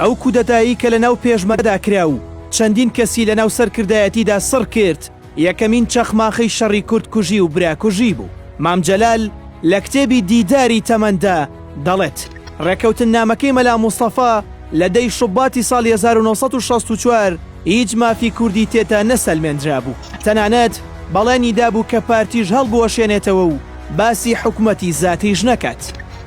ئەو کودەتایەی کە لەناو پێشمەرگەدا کرا و چەندین کەسی لەناو سەرکردایەتیدا سڕ کرد، یەکەمین چەخماخەی شەڕی کوردکوژی و براکوژی بوو. مام جەلال لە کتێبی دیداری تەمەندا دەڵێت، ڕێککەوتننامەکەی مەلا مستەفا لە دە ی شوباتی ساڵی 1964 هیچ مافی کوردی تێدا نەسەلمێندرابوو، تەنانەت بەڵێنی دابوو کە پارتیش هەڵبوەشێنێتەوە و باسی حکومەتی زاتیش نەکات.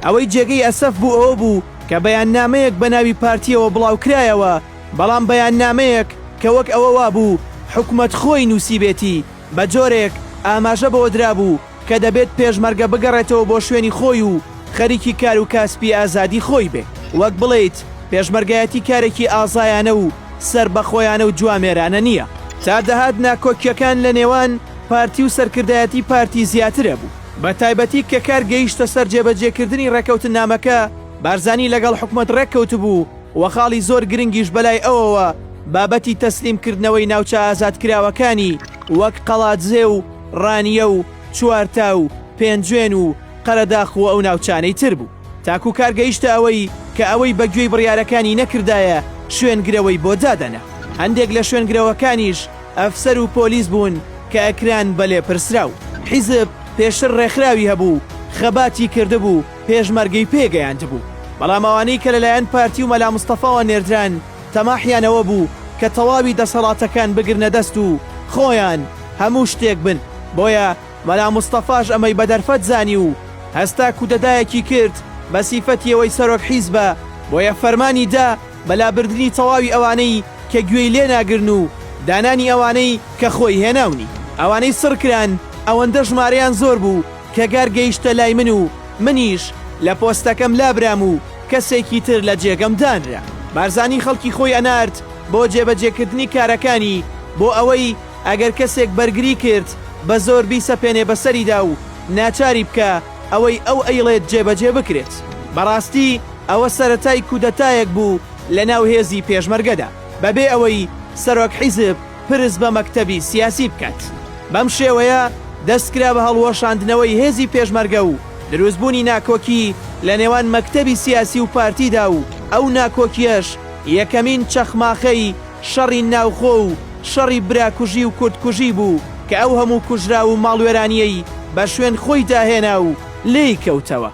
ئەوەی جێگەی ئەسەف بوو ئەوە بوو کە بەیاننامەیەک بە ناوی پارتییەوە بڵاوکرایەوە، بەڵام بەیاننامەیەک کە وەک ئەوە وابوو حکومەت خۆی نووسیبێتی، بە جۆرێک ئاماژە بەوە درابوو کە دەبێت پێشمەرگە بگەڕێتەوە بۆ شوێنی خۆی و خەریکی کار و کاسپی ئازادی خۆی بێ. وەک بڵێیت پێشمەرگایەتی کارێکی ئازایانە و سەربەخۆیانە و جوامێرانە نییە. تا دەهات ناکۆکییەکان لە نێوان پارتی و سەرکردایەتی پارتی زیاتر ئەبوو. بە تایبەتی کە کار گەیشتە سەر جێبەجێکردنی ڕێکەوتننامەکە، بارزانی لەگەڵ حکومەت ڕێککەوتبوو و خاڵی زۆر گرنگیش بەلای ئەوەوە بابەتی تەسلیم کردنەوەی ناوچە ئازادکراوەکانی وەک قەڵادزێ و ڕانیە و چوارتا و پێنجوێن و قەرەداخ و ئەو ناوچانەی تر بوو. تاکو کار گەیشتە ئەوەی کە ئەوەی بە گوێی بڕیارەکانی نەکردایە شوێنگرەوەی بۆ دادەنا. هەندێک لە شوێنگرەوەکانیش ئەفسەر و پۆلیس بوون کە ئەکران بە لێپرسراو. حیزب پێشتر ڕێکخراوی هەبوو، خەباتی کردبوو، پێشمەرگەی پێ گەیاندبوو. بەڵام ئەوانەی کە لەلایەن پارتی و مەلا مستەفاوە نێردران تەماحیان ئەوە بوو کە تەواوی دەسەڵاتەکان بگرنە دەست و خۆیان هەموو شتێک بن. بۆیە مەلا مستەفاش ئەمەی بە دەرفەت زانی و هەستا کودەتایەکی کرد بە سیفەتی ئەوەی سەرۆک حیزبە، بۆیە فەرمانی دا بە لابردنی تەواوی ئەوانەی کە گوێی لێ ناگرن و دانانی ئەوانەی کە خۆی هێناونی. ئەوانەی سڕ کران ئەوەندە ژمارەیان زۆر بوو کە گار گەیشتە لای من و منیش لە پۆستەکەم لابرام و کەسێکی تر لە جێگەم دانرا. بارزانی خەڵکی خۆی ئەنارد بۆ جێبەجێکردنی کارەکانی بۆ ئەوەی ئەگەر کەسێک بەرگری کرد بە زۆر بیسەپێنێ بەسەریدا و ناچاری بکا ئەوەی ئەو ئەیڵێت جێبەجێ بکرێت. بەڕاستی ئەوە سەرەتای کودەتایەک بوو لە ناو هێزی پێشمەرگەدا بەبێ ئەوەی سەرۆک حیزب پرس بە مەکتەبی سیاسی بکات. بەم شێوەیە دەست کرا بە هەڵوەشاندنەوەی هێزی پێشمەرگە و دروستبوونی ناکۆکی لە نێوان مەکتەبی سیاسی و پارتیدا و ئەو ناکۆکیەش یەکەمین چەخماخەی شەڕی ناوخۆ و شەڕی براکوژی و کوردکوژی بوو کە ئەو هەموو کوژراو و ماڵوێرانیەی بە شوێن خۆیدا هێنا و لێی کەوتەوە.